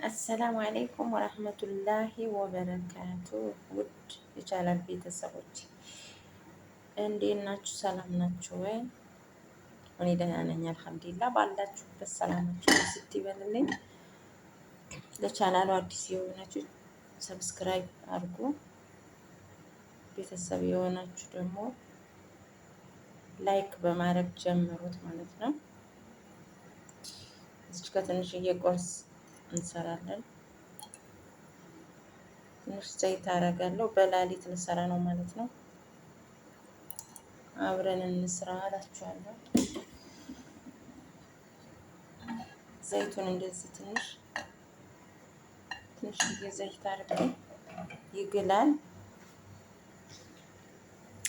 السلام عليكم ورحمة الله وبركاته። ውድ የቻናል ቤተሰቦች እንዴት ናችሁ? ሰላም ናችሁ ወይ? እኔ ደህና ነኝ الحمد لله። ባላችሁበት ሰላማችሁ ብዝት ይበልልኝ። ለቻናሉ አዲስ የሆናችሁ subscribe አድርጉ። ቤተሰብ የሆናችሁ ደግሞ like በማድረግ ጀምሩት ማለት ነው። እዚች ጋር ትንሽዬ ቁርስ እንሰራለን። ትንሽ ዘይት አደርጋለሁ። በላሊት ልሰራ ነው ማለት ነው። አብረን እንስራ እላችኋለሁ። ዘይቱን እንደዚህ ትንሽ ትንሽዬ ዘይት አድርጌ ይግላል።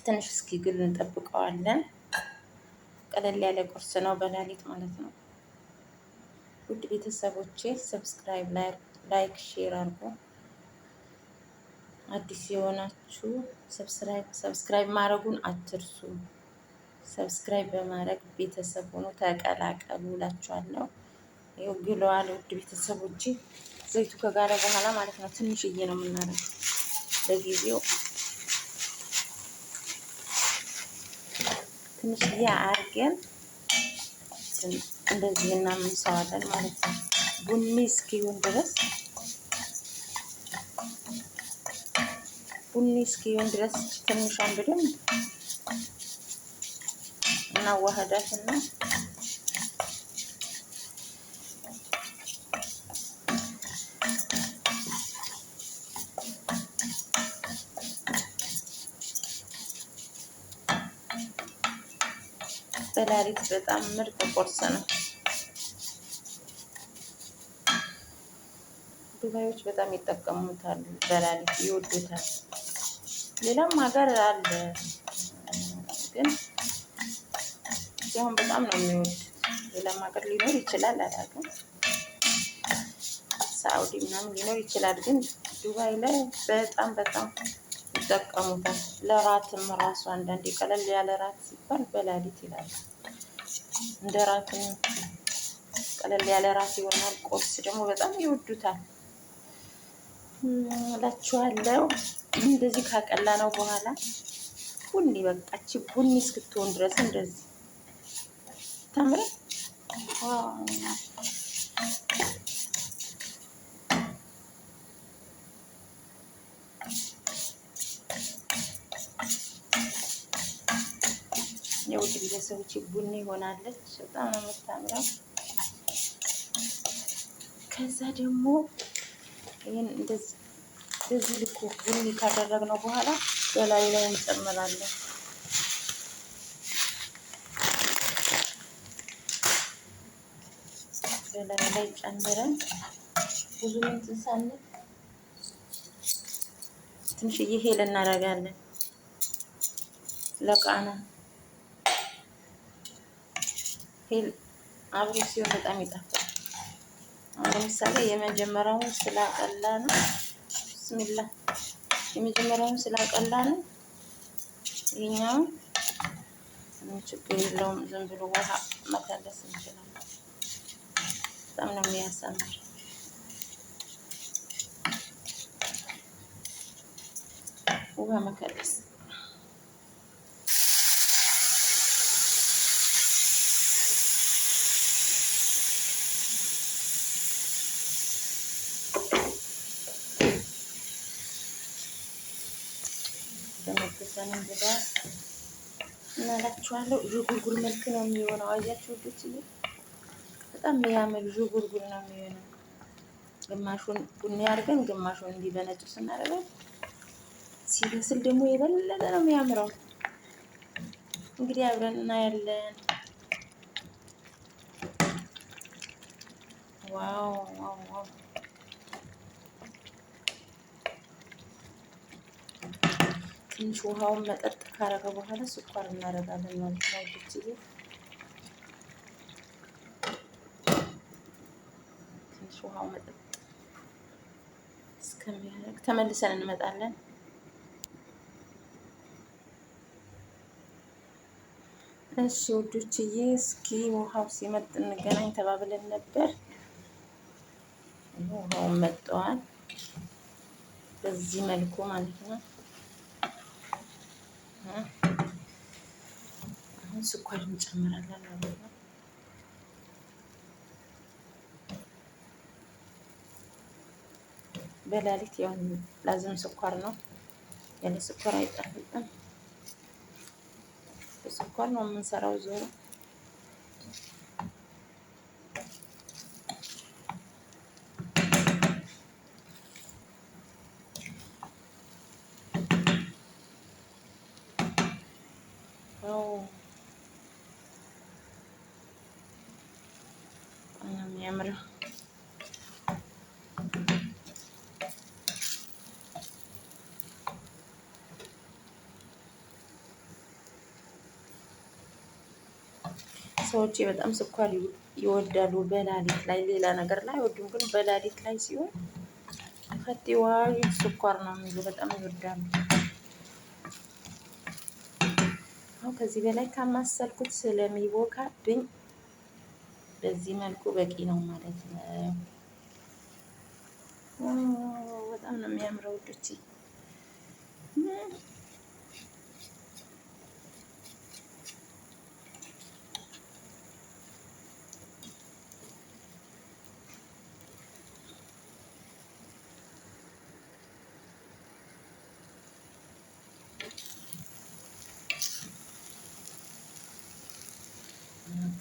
ትንሽ እስኪግል እንጠብቀዋለን። ቀለል ያለ ቁርስ ነው በላሊት ማለት ነው። ውድ ቤተሰቦቼ subscribe፣ like፣ share አድርጉ። አዲስ የሆናችሁ subscribe ማድረጉን አትርሱ። subscribe በማድረግ ቤተሰብ ሆኖ ተቀላቀሉ እላችኋለሁ። ይኸው ግለዋል። ውድ ቤተሰቦቼ ዘይቱ ከጋለ በኋላ ማለት ነው ትንሽዬ ነው የምናደርገው ለጊዜው ትንሽዬ አድርገን እንደዚህ እናምሰዋለን ማለት ነው። ቡኒ እስኪሆን ድረስ ቡኒ እስኪሆን ድረስ ትንሿን በደንብ እናዋህዳትና በላሊት በጣም ምርጥ ቁርስ ነው። ዱባዮች በጣም ይጠቀሙታል። በላሊት ይወዱታል። ሌላም ሀገር አለ፣ ግን አሁን በጣም ነው የሚወዱት። ሌላም ሀገር ሊኖር ይችላል፣ አላውቅም። ሳኡዲ ምናምን ሊኖር ይችላል፣ ግን ዱባይ ላይ በጣም በጣም ይጠቀሙታል። ለራትም ራሱ አንዳንዴ ቀለል ያለ ራት ሲባል በላሊት ይላሉ። እንደ ራትም ቀለል ያለ ራት ይሆናል። ቁርስ ደግሞ በጣም ይወዱታል እላችኋለሁ። እንደዚህ ካቀላ ነው በኋላ ቡኒ በቃች ቡኒ እስክትሆን ድረስ እንደዚህ ታምረ የውድ ቤተሰቦች ቡኒ ሆናለች። በጣም ነው የምታምረው። ከዛ ደግሞ ይህን እንደዚህ በዚህ ልኩ ቡኒ ካደረግነው በኋላ በላዩ ላይ እንጨምራለን። በላዩ ላይ ጨምረን ብዙ እንትን ሳንል ትንሽዬ ሄል እናደርጋለን ለቃና ሄል አብሮ ሲሆን በጣም ይጣፍጣል። አሁን ለምሳሌ የመጀመሪያውን ስላቀላ ነው። ብስሚላ የመጀመሪያውን ስላቀላ ነው። ይሄኛውን ምንም ችግር የለውም። ዝም ብሎ ውሃ መከለስ እንችላለን። በጣም ነው የሚያሳምር። ውሃ መከለስ ተመልሰን ብለዋል እናላችኋለሁ። ዥጉርጉር መልክ ነው የሚሆነው። አያችሁ ውዶች፣ በጣም የሚያምር ዥጉርጉር ነው የሚሆነው። ግማሹን ቡኒ አድርገን ግማሹን እንዲህ በነጭ ስናደርገው ሲበስል ደግሞ የበለጠ ነው የሚያምረው። እንግዲህ አብረን እናያለን። Wow wow wow! ትንሽ ውሃውን መጠጥ ካረገ በኋላ ስኳር እናደርጋለን ማለት ነው። ውዶችዬ ትንሽ ውሃው መጠጥ እስከሚያደርግ ተመልሰን እንመጣለን። እሺ ውዶችዬ እስኪ ውሃው ሲመጥ እንገናኝ ተባብለን ነበር። ውሃውን መጠዋል በዚህ መልኩ ማለት ነው። አሁን ስኳር እንጨምራለን ማለት ነው። በላሊት ያው ላዝም ስኳር ነው፣ ያለ ስኳር አይጣፍጥም። በስኳር ነው የምንሰራው ዞሮ። በጣም ነው የሚያምረው። ሰዎች በጣም ስኳር ይወዳሉ በላሊት ላይ፣ ሌላ ነገር ላይ አይወዱም፣ ግን በላሊት ላይ ሲሆን ከቲዋይ ስኳር ነው የሚሉ በጣም ይወዳሉ። አሁን ከዚህ በላይ ካማሰልኩት ስለሚቦካብኝ በዚህ መልኩ በቂ ነው ማለት ነው። በጣም ነው የሚያምረው ውዶቼ።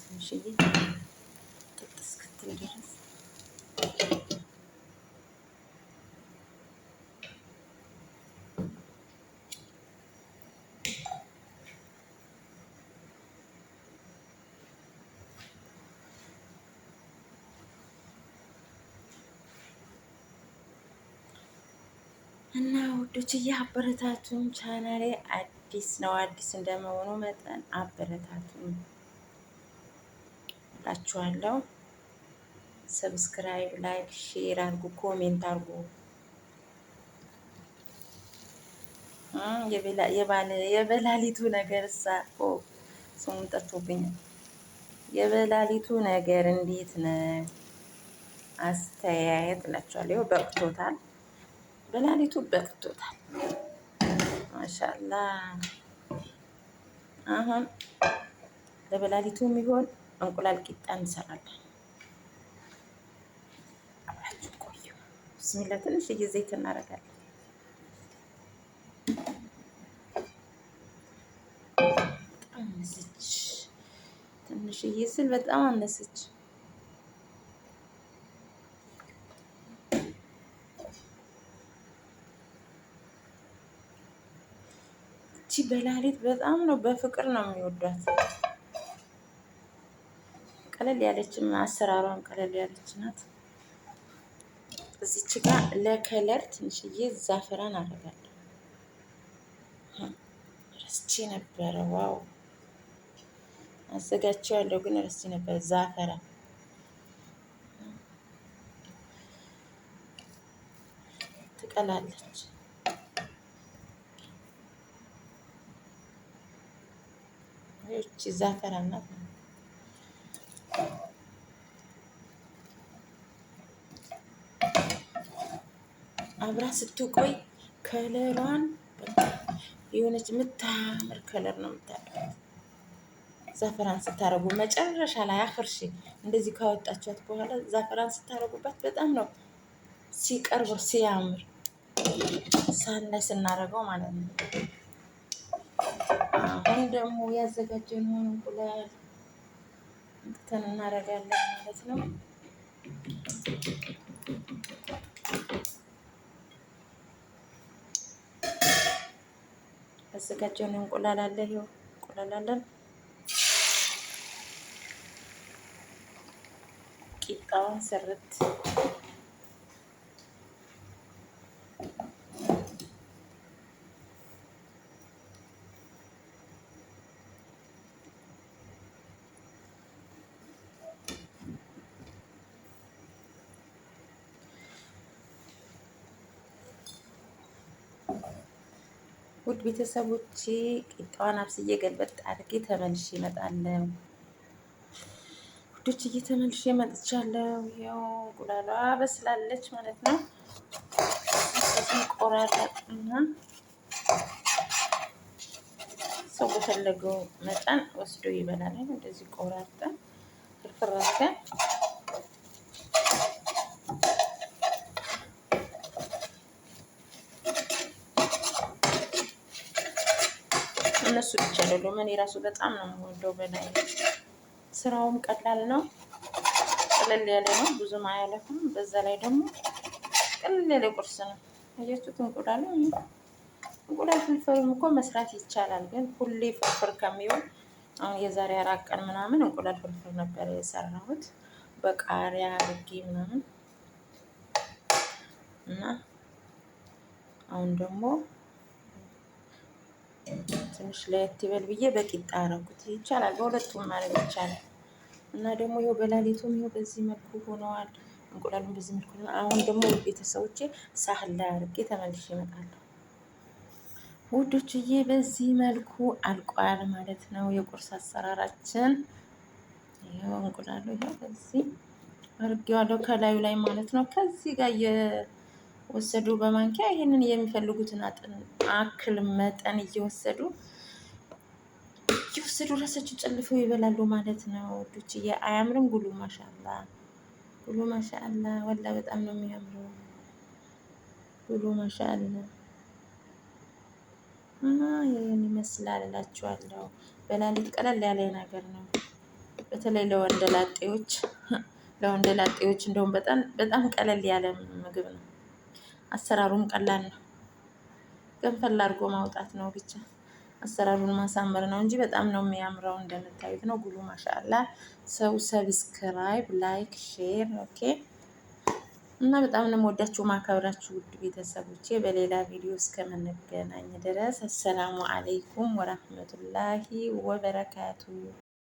ትንሽዬ ጥጥ እስክትል ድረስ እና ውዶች አበረታቱን። ቻናሌ አዲስ ነው። አዲስ እንደመሆኑ መጠን አበረታቱን እላችኋለሁ። Subscribe፣ like፣ share አድርጉ፣ comment አድርጉ። የበላሊቱ ነገር እሳ ስሙን ጠፍቶብኛል። የበላሊቱ ነገር እንዴት ነው? አስተያየት እላችኋለሁ። ይኸው በቅቶታል። በላሊቱ በቅቶታል። ማሻላ አሁን ለበላሊቱ የሚሆን እንቁላል ቂጣ እንሰራለን። አብራችሁ ቆዩ። ብስሚላ ትንሽዬ ዘይት እናደርጋለን። በጣም አነሰች። ትንሽዬ ስል በጣም አነሰች። እቺ በላሊት በጣም ነው በፍቅር ነው የሚወዷት። ቀለል ያለች አሰራሯም ቀለል ያለች ናት። እዚች ጋር ለ color ትንሽዬ ዛፈራን አደርጋለሁ። ረስቼ ነበረ። Wow አዘጋጅቼዋለሁ ግን ረስቼ ነበረ። ዛፈራን ትቀላለች። ይቺ ዛፈራን ናት። አብራ ስትቆይ color ዋን የሆነች የምታምር color ነው የምታደርጋት። ዛፈራን ስታረጉ መጨረሻ ላይ አክርሽ እንደዚህ ካወጣችኋት በኋላ ዛፈራን ስታረጉባት በጣም ነው ሲቀርብ ሲያምር፣ ሳህን ላይ ስናረገው ማለት ነው። አሁን ደግሞ ያዘጋጀነውን እንቁላል እንትን እናደርጋለን ማለት ነው። ያዘጋጀነው እንቁላል አለ። ይኸው እንቁላል አለን። ቂጣውን ስርት ውድ ቤተሰቦቼ ቂጣዋን አብስዬ ገልበጥ አድርጌ ተመልሼ እመጣለሁ። ውዶች እየተመልሼ መጥቻለሁ። ያው እንቁላሏ በስላለች ማለት ነው። እዚህ ቆራረጥና ሰው በፈለገው መጠን ወስዶ ይበላል። እንደዚህ ቆራርጠን ፍርፍር አድርገን እነሱ ብቻ አይደሉም። እኔ ራሱ በጣም ነው የምወደው። በላይ ስራውም ቀላል ነው፣ ቀለል ያለ ነው፣ ብዙም አያለፍም። በዛ ላይ ደግሞ ቀለል ያለ ቁርስ ነው። አያችሁት? እንቁላሉ እንቁላል ፍርፍርም እኮ መስራት ይቻላል፣ ግን ሁሌ ፍርፍር ከሚሆን አሁን የዛሬ 4 ቀን ምናምን እንቁላል ፍርፍር ነበር የሰራሁት በቃሪያ አድርጌ ምናምን እና አሁን ደግሞ ትንሽ ለየት ይበል ብዬ በቂጣ አደረኩት። ይቻላል፣ በሁለቱም ማድረግ ይቻላል። እና ደግሞ ይኸው በላሊቱም ይኸው በዚህ መልኩ ሆነዋል። እንቁላሉን በዚህ መልኩ ሆነዋል። አሁን ደግሞ ቤተሰቦቼ ሳህን ላይ አድርጌ ተመልሼ እመጣለሁ። ውዶችዬ በዚህ መልኩ አልቋል ማለት ነው የቁርስ አሰራራችን። ይኸው እንቁላሉ ይኸው በዚህ አድርጌዋለሁ ከላዩ ላይ ማለት ነው። ከዚህ ጋር እየወሰዱ በማንኪያ ይህንን የሚፈልጉትን አክል መጠን እየወሰዱ እየወሰዱ ራሳቸው ጨልፈው ይበላሉ ማለት ነው ውዶችዬ። አያምርም? ጉሉ ማሻአላ፣ ጉሉ ማሻአላ፣ ወላ በጣም ነው የሚያምረው። ጉሉ ማሻአላ እና ይህን ይመስላል እላችኋለሁ። በላሊት ቀለል ያለ ነገር ነው። በተለይ ለወንደላጤዎች ለወንደላጤዎች እንደውም በጣም በጣም ቀለል ያለ ምግብ ነው። አሰራሩም ቀላል ነው። ገንፈል አድርጎ ማውጣት ነው ብቻ አሰራሩን ማሳመር ነው እንጂ በጣም ነው የሚያምረው። እንደምታዩት ነው። ጉሉ ማሻአላ። ሰው subscribe፣ like፣ share okay። እና በጣም ነው የምወዳችሁ ማከብራችሁ ውድ ቤተሰቦቼ፣ በሌላ ቪዲዮ እስከምንገናኝ ድረስ አሰላሙ አለይኩም ወራህመቱላሂ ወበረካቱ።